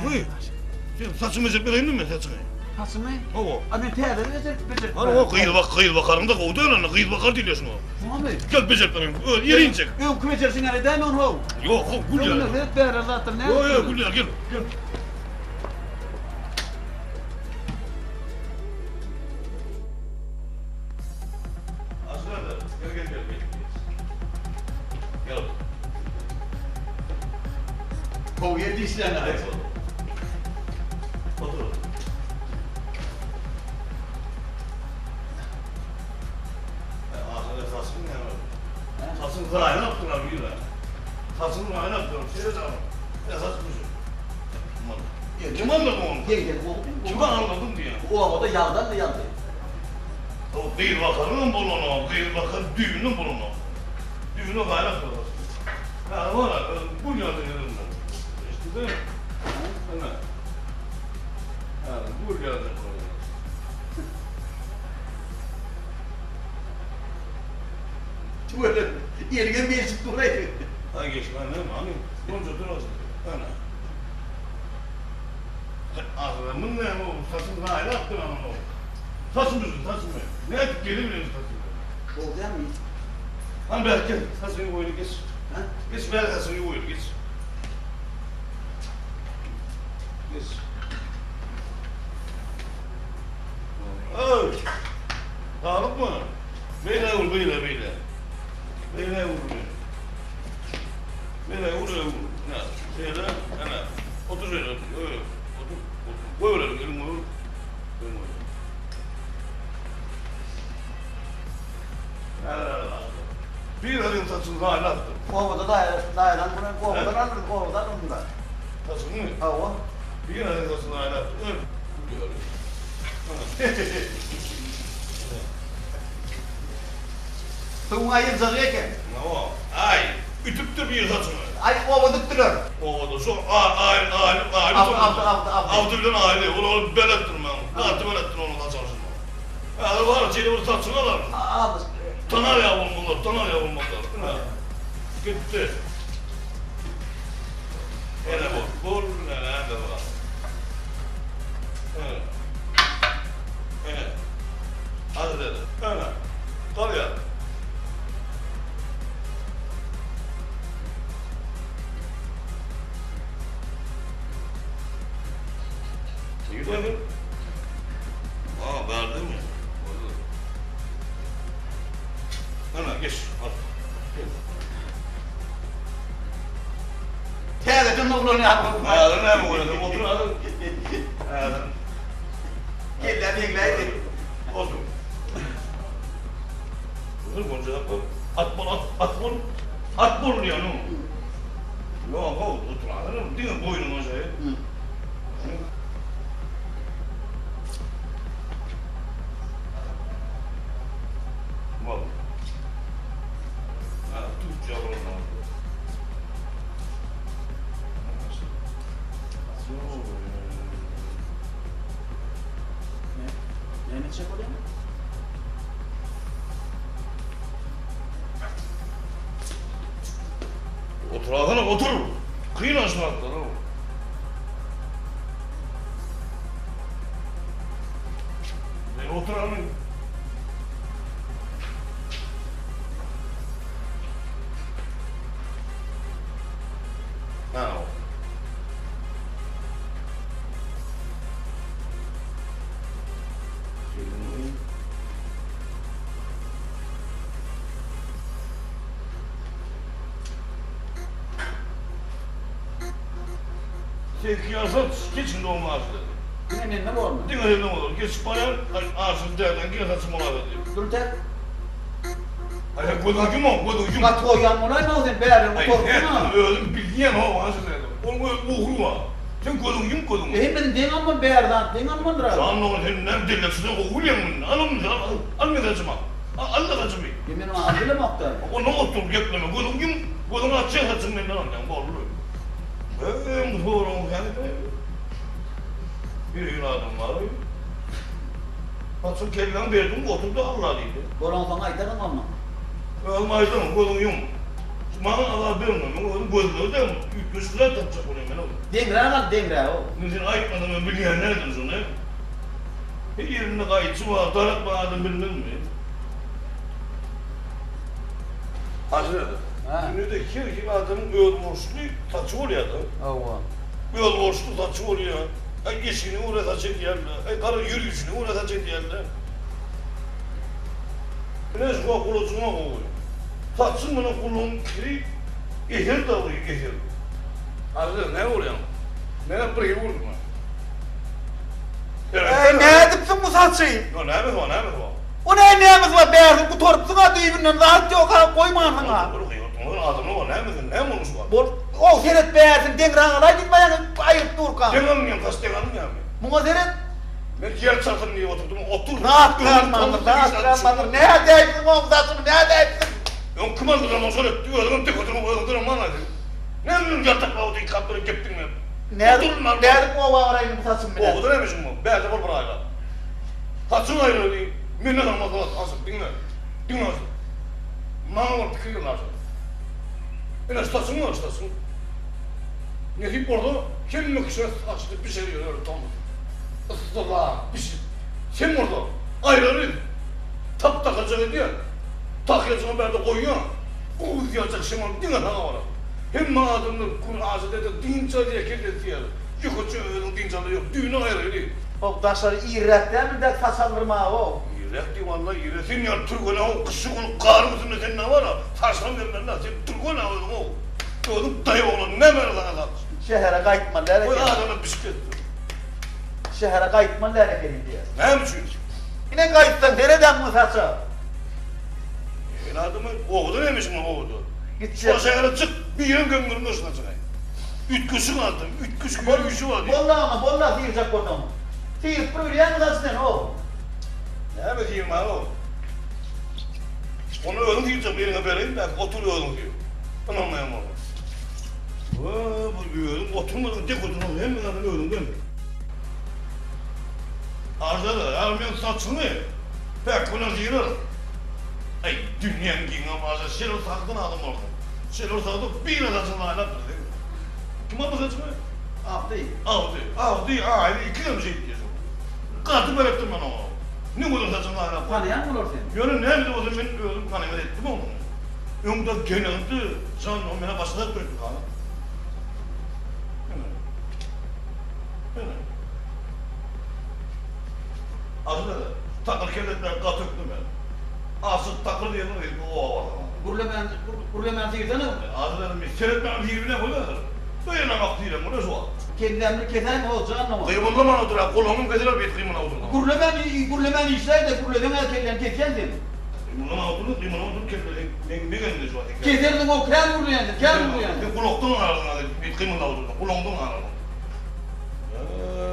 Goý. Sen saçyňy bejerip bereýinmi men saçyňy? Saçymy? Hawa. A men täze bejerip bejerip. Hany o gyz bak, gyz bakaryň-da gowy däl onda, gyz bakar diýilýär şuňa. Şuňamy? Gel bejerip bereýin. Öz ýerinçek. Öňki bejerişiň ýaly däl ony how. Ýok, how, gül ýaly. Öňüne seret bäri zatlar näme? Ýok, ýok, gül ýaly, gel, gel. Aşyr gel, gel, gel, gel. Gel. Gowy ýerde işleýän Otur. Aşyr saçyň näme? Saçyň zaýa apdylar bir. Saçyň zaýa apdylar. Şeýle canım. Esas bu. Kim anladı onu? Gel gel gowy. Kim anladın diýen. Obada ýagdan da ýagdy. O gyz bakarynam bolanok, gyz bakar düýbünden bolanok. Düýbüne gaýrat bolar. Ha, bar, bu ýerde ýerinde. Eşitdin? Ana. Ha, bu ýerde bolar. Tüweleme. Eliňe melçip duraý. Ha, geç, lan, näme, hany, gonja durasyn. Ana. Agramyň näme o, saçyň gaýra akdyr aman o. Saçyň düzün, saçyňy. Nädip gelibilen saçyňy? Bolýarmy? Hany bäri gel, saçyňy ýuwaýly geç. Ha? Geç bäri saçyňy ýuwaýly geç. Geç. Öý! Saglykmy? Beýle ur, beýle, beýle. Beýle ur. Beýle ur, beýle ur. Ine, şeýle, ene. Otur şeýle, otur. Öý, otur, otur. Goý öyle, eliňi goý. Eliňi goý. Bir elin saçyny zaýala atdy. Obada zaýala, zaýalan bilen obadan alyrys, obadan alyrys da. Saçyňy? Hawa. Bir elin saçyny zaýala atdy. Öl. Suwuň aýyrjagy eken. Hawa. Aý, ütüpdir bir saçyňy. Aý, obada ütdüler. Obada şo aýly, aýly, aýly. Awdy, awdy, awdy, awdy. Awdy bilen aýly. Olar beletdir maňa. Gaty beletdir onuň saç alşyna. Häzir bar, şeýle bir saçyňy alaryn. Al. Tanar ýa bolmazlar, tanar ýa bolmazlar. Ine, gitdi. Ene bol, bol, ene, ene bar. Ene. Ene. Hadi dedi. Ene. Kal ýa. Nirede? Aa, bärdemi? Boldy. Ana, geç, al. Gel. Täzeden oglan ýaly. Häzir näme bolýar? Otur häzir. Häzir. Kelläm ýeňläýdi. Otur. Otur, gonja ýapyp. At bol, at, at bol. At bol diýýän o. Ýok, otur häzir. Diňe boýnuňa şeý. Näme etjek bolýaň? Oturasana, otur. Kyn şu zatlar. Men oturalım. Ha. Seňki ýazsa geçinde olmazdy. Diňe mende bormy? Diňe sende bolar. Geçip barýan, aşyr däden gel saçym bolar diýip. Dur tä. Aý sen gözüňi ýum, gözüňi ýum. Gaty goýýan bolaýma sen bärden gutardyň-a. Aý özüm bilýän ho aşyr däde. Onuň öz ugry bar. Sen gözüňi ýum gözüňi. E hemmesini deň almaly bäri zat deň almalydyr a. Jan dogan sen näme dellekçiden gowy bilýäň muny. Al ony al al men saçymy al. Al-da saçymy. E men ony al bilemok-da. Onda otur gepleme gözüňi ýum. Gözüňi açýaň saçyňy menden alýaň boldy. Öň bu soragyň hälki bir hili adam bar. Saçyň kelläňi berdiň otur-da alla diýdi. Bolansoň aýdaryn onda. Özüm aýdaryn gözüňi ýum. Maňa azar berme, men özüm gözleri däl, üýtgeşik zat tapjak bolýan men. Deňräk al, deňräk ol. Men sen aýtmasaň men bilýän däldim şony. Her ýerinde gaýçy bar, darak bar adam bilmezmi? Aşyr, dünýede her hili adamyň özboluşly saçy bolýar-da. Hawa. Özboluşly saçy bolýar. Aý eşigine görä saç edýärler. Aý gara ýörüşine görä saç edýärler. Ine şu wagt gulajyňa gowy. Saçyň bilen gulagyň kiri eser dagy eser. Aşyr, näme bolýaň? Menem bir hili boldum. Eý, nädipsiň bu saçy? Ýo, nämesi bar, nämesi bar? O näme nämesi bar, bärsi gutarypsyň-a düýbünden zat ýok-a, goýmansyň-a. Ol gyýyldyňyz adamlar bar, nämesi, näme bolmuş bar? Bol, o seret bärsini deňräk alaý diýdim aýagyňy aýryp durkaň. Deň alynýan, saç deň alynýarmy? Muňa seret. Men ýer çalsyn diýip oturdym, otur. Zat galmandyr, zat galmandyr. Nädäýipsiň oň saçyny, nädäýipsiň? Öň kim aldy lan, şol etdi, özüňem tek oturma, özüňdenem mal aldy. Näme bilen ýaltaklap otyň, kapyry gep diňläp. Nädip, nädip oba baraýyn bu saçym bilen? Obada näme işiň bar? Bärde bol bir aýlap. Saçyň aýraly, menden almaz zat, Aşyr, diňle. Diňle Aşyr. Maňa bir pikir geldi Aşyr. Ine şu saçyň bar, şu saçyň. Nesip bolsa, hemme kişä saçly bişer ýörer tomus. Yssyla bişip. Sen bolsa, aýraly, tap takajak edýän. Tahýajyňy bärde goýýaň. Guz ýaljak şemal diňe saňa barar. Hemme adamlar gün ajyda-da dynç alýar kellesi ýaly. Ýokarça özüň dynç ala ýok. Düýne aýraýly. How daşary irräk dälmi däk saç aldyrmaga-ow. Irräk diý walla irräk. Sen ýaly türgen-ow gyşy gün garyň üstünde sen näme bar-a saçlam bermeli-dä sen türgen-ä özüň-ow. Özüň daýaw oglan näme bar saňa saç. Şähere gaýtmaly däl Goý ekeniň. adamlar bişip ýatsyn. Şähere gaýtmaly däl ekeniň diýýär. Näme üçin? Ine gaýtsaň seredäň bu saça. El adamy obada näme işiň bar obada. Gitjek. Şol şähere çyk, birem göm görmez şuna çykaý. Üýtgeşik adam, üýtgeşik ýörüşi bar diýip. Bolla oňa, bolla syýrjak bolsaň. Syýryp bir bilýäňmi saçy sen, ow. Näme syýrmaly ol? Ony özüň syýrjak, eliňe bereýin bäki, otur özüň syýr. Ynanmaýan bolsaň. Wah, bu özüň oturmadyň, dek oturmadyň, hemme zadyň özüňden. Arzada, ýa men saçyňy päk bilen syýraryn. Aý, dünýäň giňem aja şeýle bir sagdyn adam bolsaň. Şeýle bir sagdyn bir saçyny aýlapdyr sen. Kim aldy saçyňy? Abdy. Abdy. Abdy, Aýly ikisem şeýtdi şol. Gaty berekdir men oňa. Ne gözel saçyny aýlap. Tanaýaňmy olary sen? Ýöne näme-de bolsa men özüm tanymat etdim ony. Öňde geneňdi, jan o menä başga zat beripdi ha. Ine. Ine. Asyl takyr kelletler gaty ökde men. Asyl takyr diýen bir gyz bu oba barsaň. Gürlemän gürlemän sirsene. Asyl men seretmän siribine bolýar. Öýüne bak diýlen bolýar şu wagt. Kellämni kesäýme ho jan oňa. Gymyldaman otur, gulagyňam keseler beýt gymyldap otursaň. Gürlemän gürlemän işläý-de gürleseň-ä kelläni kesýän seniň. Gymyldaman otur, gymyldaman otur kelle meň megeninde şu wagt. Keserdiň o kän gürleýänsiň, kän gürleýänsiň. Sen gulakdan alarsyň asyl beýt gymyldap otursaň, gulagyňdan alarsyň.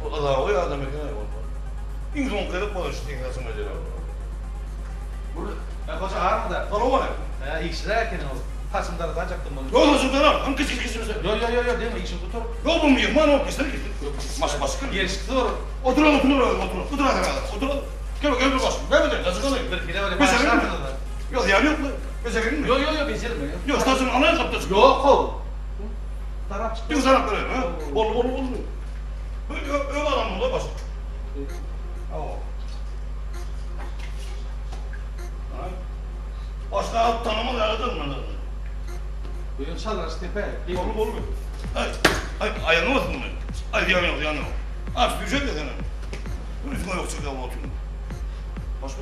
Bu yzagoý adam eken-aý bolsa. Iň soňky gezek bolan şu seň saçyňa jeren. Gür, Hä, hoja armyda? Salowmaleýkim. Hä, işliräk ekeniň ol. Saçymy daradajakdym muny. Ýok, saçyňy darar. Hany geç, geç, geç. Ýok, ýok, ýok, ýok, degme, işiň gutar. Ýok, bu myhman ol, geçsene, geçsene. Maş, başga. Gelşiksiz bolar. Otur, otur, otur, otur, otur. Gel, gel bir baş. Näme diýen, saçyňy alaýyn. Bir hile bolýar, bagyşlarsyňyz-da. Ýok, zyýany ýok-la. Bejergin mi? Ýok, ýok, ýok, bejerme. Ýok, saçyňy alaýyn gapda çykyp. Ýok, how. Darap çykdy. Diňe darap bereýin, hä? Boldy, boldy, boldy. Bu öň alan boldy, başga. Hawa. Başga at tanamaz ýaly men. Bu ýyl çalraş tepe. Boldy, boldy. Aý, aý, aýagyňa basyn muny. Aý, zyýany ýok, zyýany ýok. Aç, düşer-de senem. Üstüňe ýok çykýan otuň. Başga?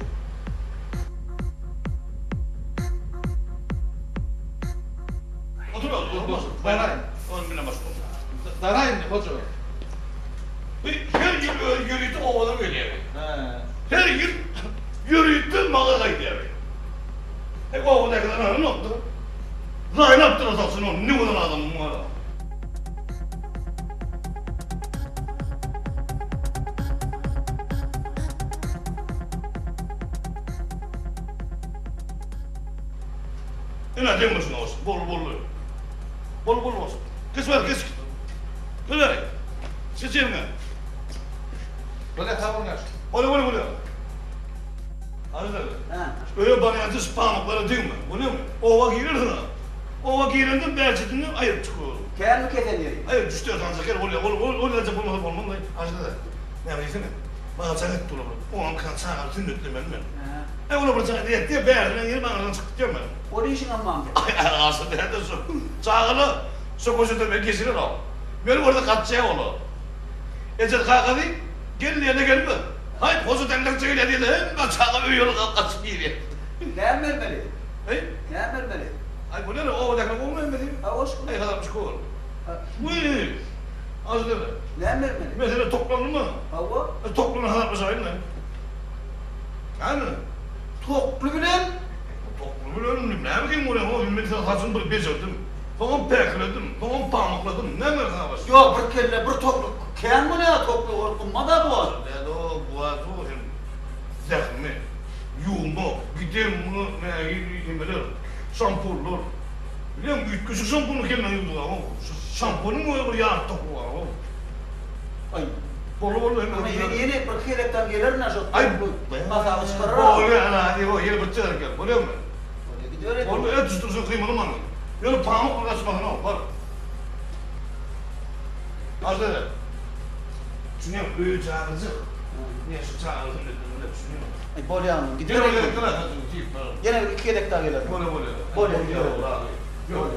Otur, otur, otur. Daraýyn. Onuň bilen başga. Daraýyn, hoja. Her ýyl öz ýörite obadan gelýär. Hä. Her ýyl ýörite maňa gaýdýar. He, obadakylar ynanokdyr. Zaýalapdyr saçyny ony, ne gözel adam muňa. Ine deň başyna goş. Bol boldy. Bol bol goş. Geç ber geç. Gel beri. Geç ýeriňe. Bolýa sag boluň ýaş. Bolýa bolýa bolýa. Hany sen? Hä. Öýe barýança şu pamyklara degme. Bolýamy? Oba girersiň ha. Oba girende bäşisinden aýryp çykyber. Känmi kesen ýeri? Aý, düşde sanjak ýer bolýar. Ol ol ol ýerde bolmasa bolmaz-laý. Ajy-da. Näme diýsene? Maňa jaň etdi olar. Oňam çagany sünnetlemeli men. Aý, olar bir jaň etdi, bärsinden girip aňyrdan çykyp gitýär men. Ol işiňem barmy? Aý, aşa däl-de şu. Çagalar şu köçeden meni geçirenok. Meni görse gaçýar olar. Ejesi kakasy gel diýende gelmez. Haý, hoja dellekçi gelýär diýende hemme çaga öýe gaçyp girýär. Näme bermeli? Heý? Näme bermeli? Aý, bu näme, obadakylar gowy bermedi? Ha, goşgy. Aý, hazarmyş gol. Wiý! Azy näme? Näme bermeli? Mesele toklandymy? Hawa. E, toklyny hasaplaşaýyn-da. Näme? Tokly bilen? Tokly bilen näme geň bolýar? O, men sen saçyňy bir bejerdim. Soňam päkledim, soňam pamykladym. Näme hasaplaşýaň? Ýok, bir kelle, bir tokly kän bolýar, tokly ol gymmat-a bu wagt. Däde, bu wagt hem zähmet. Ýuwmak, giden muny nähili nemeler, şampunlar. Bilýäňmi, üýtgeşik şampuny kelläňe ýuwduragok. Şu şampunyň özi bir ýarty tokly bar-ow. Aý. Boldy, boldy, hemme Ýene, ýene, ýene bir gezekden gelerin-ä şo Aý, hasaby çykarar-a. Bolýa, ana, ýo, ýene bir çykaryp gel, bolýamy? Bolýa, gidibereli. Boldy, et düşdür, sen gyýmaly maňa. Ýöne pamyk bir gaçmasyn-ow, bar. Arzede. Düşünýäňmi, öýi çagyryjak. Men şu çagyryjyny bildim-le, düşünýäňmi? Aý, bolýa onda, gidibereli. Ýene bir gezek gel-ä, sen diýip bar. Ýene bir iki gezek dagy gelerin. Bolýa, bolýa. Bolýa, gidibereli. Ýok, razy. Ýok.